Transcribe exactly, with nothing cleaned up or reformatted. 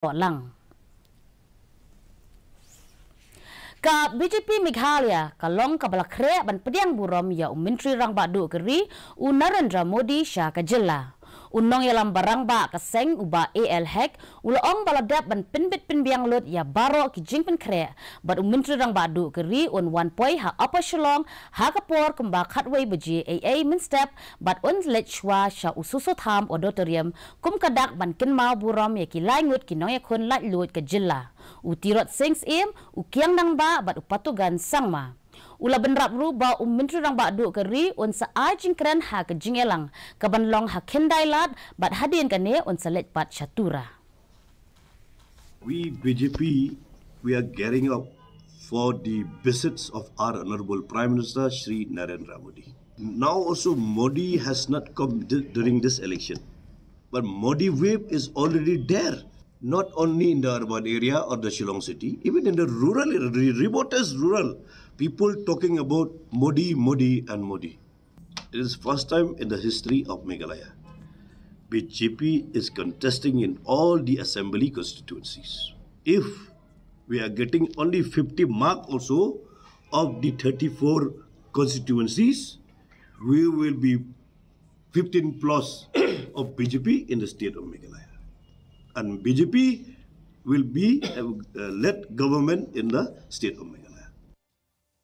baroh lang. Ka B J P Meghalaya ka long kaba la khreh ban pdiang burom ïa u Myntri Rangbah Duh ka ri, u Narendra Modi, sha ka jylla. U nongïalam ba rangbah ka seng, u Bah A L Hek, u la ong ba la dep ban pynbit pynbiang lut ïa baroh ki jingpynkhreh bad u Myntri Rangbah Duh ka ri un wan poi ha Upper Shillong ha ka por kumba khatwei baje eiei mynstep bad un leit shuwa sha u Soso Tham Auditorium kum ka dak ban kynmaw burom ïa ki lai ngut ki nongïakhun laitluid ka jylla, u Tirot Sing Syiem, u Kiang Nangbah bad u Patogen Sangma. U la bynrap ruh ba u Myntri Rangbah Duh ka ri un sa ai jingkren ha ka jingïalang kaban long ha Khyndai Lad bad hadien kane un sa leit pat sha Tura. We B J P, we are gearing up for the visits of our Honorable Prime Minister Shri Narendra Modi. Now also Modi has not come d- during this election, but Modi wave is already there, not only in the urban area or the Shillong city, even in the rural, re- remotest rural, people talking about Modi, Modi and Modi. It is first time in the history of Meghalaya. B J P is contesting in all the assembly constituencies. If we are getting only fifty mark also of the thirty-four constituencies, we will be fifteen plus of B J P in the state of Meghalaya. And B J P will be uh, led government in the state of Meghalaya.